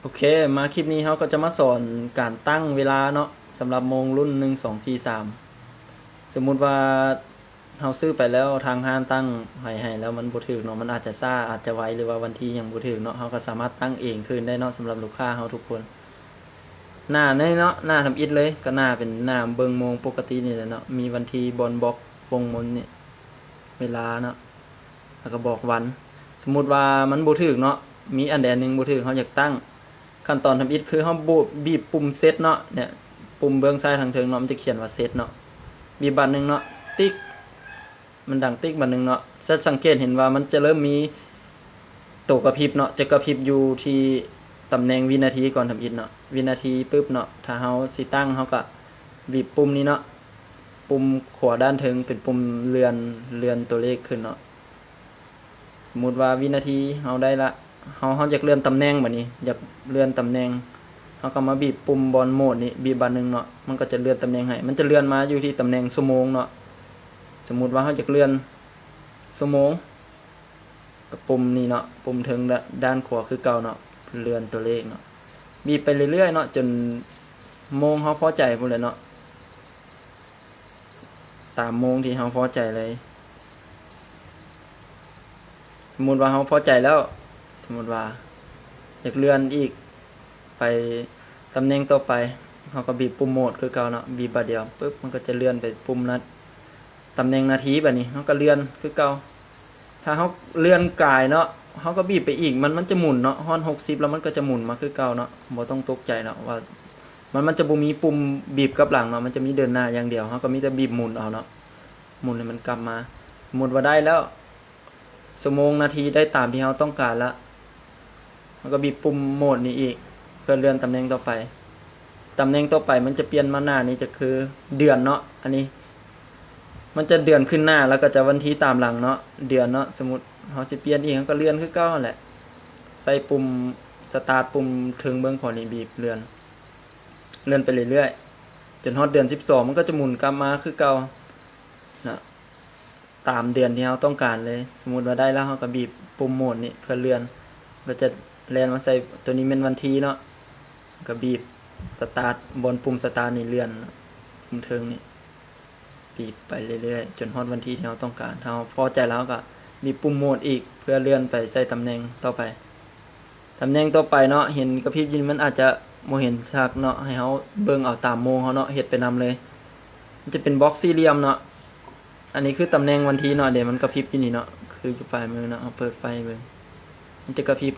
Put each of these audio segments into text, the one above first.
ໂອເຄ ມາຄລິບນີ້ເຮົາກໍຈະມາສອນການຕັ້ງເວລາເນາະ ສຳລັບໂມງລຸ້ນໜຶ່ງ ສອງ ສີ່ ສາມ ສົມມຸດວ່າເຮົາຊື້ໄປແລ້ວ ທາງຮ້ານຕັ້ງໃຫ້ ໃຫ້ແລ້ວມັນບໍ່ຖືກເນາະ ມັນອາດຈະຊ້າ ອາດຈະໄວ ຫຼືວ່າວັນທີຫຍັງບໍ່ຖືກເນາະ ເຮົາກໍສາມາດຕັ້ງເອງຄືນໄດ້ເນາະ ສຳລັບລູກຄ້າເຮົາທຸກຄົນ. ໜ້ານີ້ເນາະ ໜ້າທຳອິດເລີຍ ກໍໜ້າເປັນໜ້າເບິ່ງໂມງປົກກະຕິນີ້ແຫຼະເນາະ ມີວັນທີ ບອນບອກ ວົງມົນນີ້ ເວລາເນາະ ແລ້ວກໍບອກວັນ. ສົມມຸດວ່າມັນບໍ່ຖືກເນາະ ມີອັນໃດອັນໜຶ່ງບໍ່ຖືກ ເຮົາຢາກຕັ້ງ ຂັ້ນຕອນທຳອິດຄືເຮົາບູດ ບີບປຸ່ມເຊັດເນາະ ເນຍ ປຸ່ມເບື້ອງຊ້າຍທາງເທິງເນາະ ມັນຈະຂຽນວ່າເຊັດເນາະ ບີບບາດໜຶ່ງເນາະ ຕິກ ມັນດັງຕິກບາດໜຶ່ງເນາະ ຈະສັງເກດເຫັນວ່າມັນຈະເລີ່ມມີໂຕກະພິບເນາະ ຈະກະພິບຢູ່ທີ່ຕຳແໜ່ງວິນາທີກ່ອນທຳອິດເນາະ ວິນາທີປຶບເນາະ ຖ້າເຮົາຊິຕັ້ງ ເຮົາກະບີບປຸ່ມນີ້ເນາະ ປຸ່ມຂວາດ້ານເທິງເປັນປຸ່ມເລື່ອນ ເລື່ອນຕົວເລກຂຶ້ນເນາະ. ສົມມຸດວ່າວິນາທີເຮົາໄດ້ລະ ເຮົາ ເຮົາຢາກເລື່ອນຕຳແໜ່ງບາດນີ້ ຢາກເລື່ອນຕຳແໜ່ງ ເຮົາກໍມາບີບປຸ່ມບ່ອນໂໝດນີ້ ບີບບາດໜຶ່ງເນາະ ມັນກໍຈະເລື່ອນຕຳແໜ່ງໃຫ້ ມັນຈະເລື່ອນມາຢູ່ທີ່ຕຳແໜ່ງຊົ່ວໂມງເນາະ. ສົມມຸດວ່າເຮົາຢາກເລື່ອນຊົ່ວໂມງ ກໍປຸ່ມນີ້ເນາະ ປຸ່ມເທິງດ້ານຂວາຄືເກົ່າເນາະ ເລື່ອນຕົວເລກເນາະ ບີບໄປເລື້ອຍໆເນາະ ຈົນໂມງເຮົາພໍໃຈພຸ້ນແຫຼະເນາະ ຕາມໂມງທີ່ເຮົາພໍໃຈເລີຍ. ສົມມຸດວ່າເຮົາພໍໃຈແລ້ວ ສົມມຸດວ່າຢາກເລື່ອນອີກໄປຕຳແໜ່ງຕໍ່ໄປ ເຮົາກໍບີບປຸ່ມໂໝດຄືເກົ່າເນາະ ບີບບາດດຽວປຶບ ມັນກໍຈະເລື່ອນໄປປຸ່ມນັ້ນ ຕຳແໜ່ງນາທີບາດນີ້ ເຮົາກໍເລື່ອນຄືເກົ່າ. ຖ້າເຮົາເລື່ອນກາຍເນາະ ເຮົາກໍບີບໄປອີກ ມັນ ມັນຈະໝູນເນາະ ຮອດຫົກສິບແລ້ວມັນກໍຈະໝູນມາຄືເກົ່າເນາະ ບໍ່ຕ້ອງຕົກໃຈເນາະວ່າ ມັນ ມັນຈະບໍ່ມີປຸ່ມບີບກັບຫຼັງເນາະ ມັນຈະມີເດີນໜ້າຢ່າງດຽວ ເຮົາກໍມີແຕ່ບີບໝູນເອົາເນາະ ໝູນໃຫ້ມັນກັບມາ. ສົມມຸດວ່າໄດ້ແລ້ວ ຊົ່ວໂມງນາທີໄດ້ຕາມທີ່ເຮົາຕ້ອງການລະ ເຮົາກໍບີບປຸ່ມໂໝດນີ້ອີກ ເພື່ອເລື່ອນຕຳແໜ່ງຕໍ່ໄປ. ຕຳແໜ່ງຕໍ່ໄປມັນຈະປ່ຽນມາໜ້ານີ້ ຈະຄືເດືອນເນາະ ອັນນີ້ມັນຈະເດືອນຂຶ້ນໜ້າ ແລ້ວກໍຈະວັນທີຕາມຫຼັງເນາະ ເດືອນເນາະ. ສົມມຸດເຮົາຊິປ່ຽນອີກ ເຮົາກໍເລື່ອນຄືເກົ່າຫັ້ນແຫຼະ ໃສ່ປຸ່ມສະຕາດ ປຸ່ມເທິງເບື້ອງຂວານີ້ ບີບເລື່ອນ ເລື່ອນໄປເລື້ອຍໆ ຈົນຮອດເດືອນສິບສອງ ມັນກໍຈະໝູນກັບມາຄືເກົ່າເນາະ ຕາມເດືອນທີ່ເຮົາຕ້ອງການເລີຍ. ສົມມຸດວ່າໄດ້ແລ້ວ ເຮົາກໍບີບປຸ່ມໂໝດນີ້ເພື່ອເລື່ອນ ກໍຈະແລ່ນມາໃສ່ ໂຕນີ້ແມ່ນວັນທີເນາະ ກໍບີບສະຕາດ ບ່ອນປຸ່ມສະຕາດນີ້ເລື່ອນ ປຸ່ມເທິງນີ້ ບີບໄປເລື້ອຍໆ ຈົນຮອດວັນທີທີ່ເຮົາຕ້ອງການ. ເຮົາພໍໃຈແລ້ວ ເຮົາກໍບີບປຸ່ມໂໝດອີກ ເພື່ອເລື່ອນໄປໃສ່ຕຳແໜ່ງຕໍ່ໄປ. ຕຳແໜ່ງຕໍ່ໄປເນາະ ເຫັນກະພິບຢູ່ນີ້ ມັນອາດຈະບໍ່ເຫັນຄັກເນາະ ໃຫ້ເຮົາເບິ່ງເອົາຕາມໂມງເຮົາເນາະ ເຮັດໄປນຳເລີຍ. ມັນຈະເປັນບລັອກສີ່ຫຼ່ຽມເນາະ ອັນນີ້ຄືຕຳແໜ່ງວັນທີເນາະ ເດ ມັນກະພິບຢູ່ນີ້ເນາະ ຄືຢູ່ປາຍມືເນາະ ເຮົາເປີດໄຟໃຫ້ເບິ່ງ ມັນຈະກະພິບ.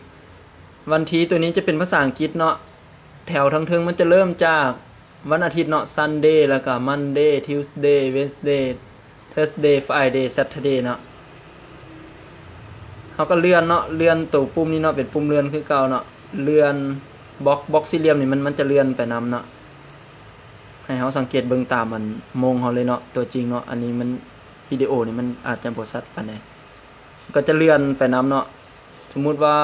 ວັນທີໂຕນີ້ຈະເປັນພາສາອັງກິດເນາະ ແຖວທາງເທິງມັນຈະເລີ່ມຈາກ ວັນອາທິດເນາະ Sunday ແລ້ວກະ Monday Tuesday Wednesday Thursday Friday Saturday ເນາະ. ເຮົາກໍເລື່ອນເນາະ ເລື່ອນໂຕປຸ່ມນີ້ເນາະ ເປັນປຸ່ມເລື່ອນຄືເກົ່າເນາະ ເລື່ອນບລັອກ ບລັອກສີ່ຫຼ່ຽມນີ້ ມັນ ມັນຈະເລື່ອນໄປນຳເນາະ. ໃຫ້ເຮົາສັງເກດເບິ່ງຕາມອັນໂມງເຮົາເລີຍເນາະ ຕົວຈິງເນາະ ອັນນີ້ມັນ ວິດີໂອນີ້ມັນອາດຈະບໍ່ຊັດປານໃດ ກໍຈະເລື່ອນໄປນຳເນາະ. ສົມມຸດວ່າ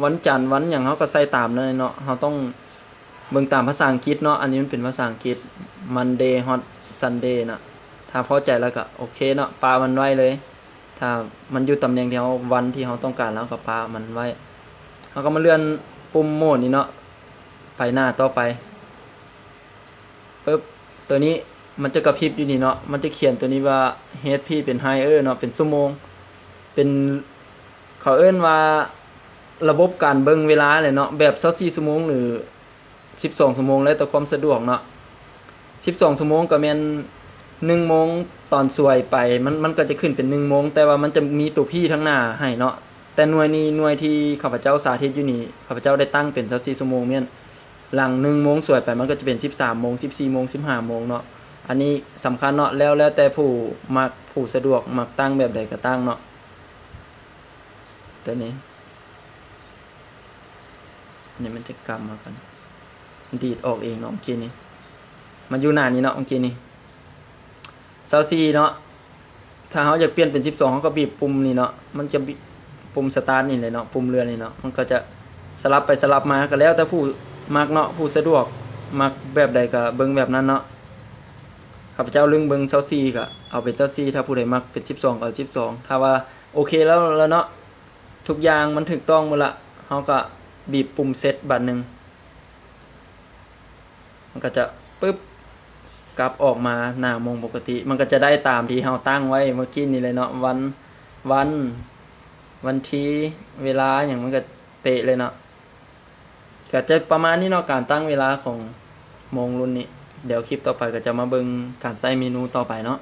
ວັນຈັນ ວັນຫຍັງ ເຮົາກໍໃສ່ຕາມນັ້ນເນາະ ເຮົາຕ້ອງ ເບິ່ງຕາມພາສາອັງກິດເນາະ ອັນນີ້ມັນເປັນພາສາອັງກິດ Monday ຮອດ Sunday ເນາະ. ຖ້າພໍໃຈແລ້ວກໍໂອເຄເນາະ ປະມັນໄວ້ເລີຍ ຖ້າມັນຢູ່ຕຳແໜ່ງທີ່ເຮົາ ວັນທີ່ເຮົາຕ້ອງການ ເຮົາກໍປະມັນໄວ້. ເຮົາກໍມາເລື່ອນປຸ່ມໂໝດນີ້ເນາະ ໄປໜ້າຕໍ່ໄປ ປຶບ ໂຕນີ້ມັນຈະກະພິບຢູ່ນີ້ເນາະ ມັນຈະຂຽນໂຕນີ້ວ່າ ເຮດພີ ເປັນ ຮາຍເອີ ເນາະ ເປັນຊົ່ວໂມງ ເປັນ ເຂົາເອີ້ນວ່າລະບົບການເບິ່ງເວລາແຫຼະເນາະ ແບບຊາວສີ່ຊົ່ວໂມງ ຫຼື ສິບສອງຊົ່ວໂມງ ແລ້ວແຕ່ຄວາມສະດວກເນາະ. ສິບສອງຊົ່ວໂມງກໍແມ່ນໜຶ່ງໂມງຕອນສວຍໄປ ມັນ ມັນກໍຈະຂຶ້ນເປັນໜຶ່ງໂມງ ແຕ່ວ່າມັນຈະມີໂຕພີທາງໜ້າໃຫ້ເນາະ. ແຕ່ໜ່ວຍນີ້ ໜ່ວຍທີ່ຂ້າພະເຈົ້າສາທິດຢູ່ນີ້ ຂ້າພະເຈົ້າໄດ້ຕັ້ງເປັນຊາວສີ່ຊົ່ວໂມງ ແມ່ນຫຼັງໜຶ່ງໂມງສວຍໄປ ມັນກໍຈະເປັນສິບສາມໂມງ ສິບສີ່ໂມງ ສິບຫ້າໂມງເນາະ. ອັນນີ້ສຳຄັນເນາະ ແລ້ວ ແລ້ວແຕ່ຜູ້ມັກ ຜູ້ສະດວກ ມັກຕັ້ງແບບໃດກໍຕັ້ງເນາະ. ຕົວນີ້ ອັນນີ້ມັນຈະກັບມາກັນ ດີດອອກເອງເນາະ ເມື່ອກີ້ນີ້ ມາຢູ່ໜ້ານີ້ເນາະ ເມື່ອກີ້ນີ້ ຊາວສີ່ເນາະ. ຖ້າເຮົາຢາກປ່ຽນເປັນສິບສອງ ເຮົາກໍບີບປຸ່ມນີ້ເນາະ ມັນຈະບີບປຸ່ມສະຕາດນີ້ແຫຼະເນາະ ປຸ່ມເລື່ອນນີ້ເນາະ ມັນກໍຈະສະຫຼັບໄປສະຫຼັບມາ ກໍແລ້ວແຕ່ຜູ້ມັກເນາະ ຜູ້ສະດວກ ມັກແບບໃດກໍເບິ່ງແບບນັ້ນເນາະ. ຂ້າພະເຈົ້າລຶ້ງເບິ່ງຊາວສີ່ ກໍເອົາເປັນຊາວສີ່ ຖ້າຜູ້ໃດມັກເປັນສິບສອງ ກໍເອົາສິບສອງ ຖ້າວ່າໂອເຄແລ້ວ ແລ້ວເນາະ ທຸກຢ່າງມັນຖືກຕ້ອງໝົດລະ ເຮົາກໍ ບີບປຸ່ມເຊັດບາດໜຶ່ງ ມັນກໍຈະປຶບ ກັບອອກມາໜ້າໂມງປົກກະຕິ. ມັນກໍຈະໄດ້ຕາມທີ່ເຮົາຕັ້ງໄວ້ເມື່ອກີ້ນີ້ເລີຍເນາະ ວັນ ວັນ ວັນທີ ເວລາຫຍັງ ມັນກໍເປະເລີຍເນາະ. ກໍຈະປະມານນີ້ເນາະ ການຕັ້ງເວລາຂອງໂມງລຸ້ນນີ້. ດຽວຄລິບຕໍ່ໄປກໍຈະມາເບິ່ງການໃຊ້ເມນູຕໍ່ໄປເນາະ.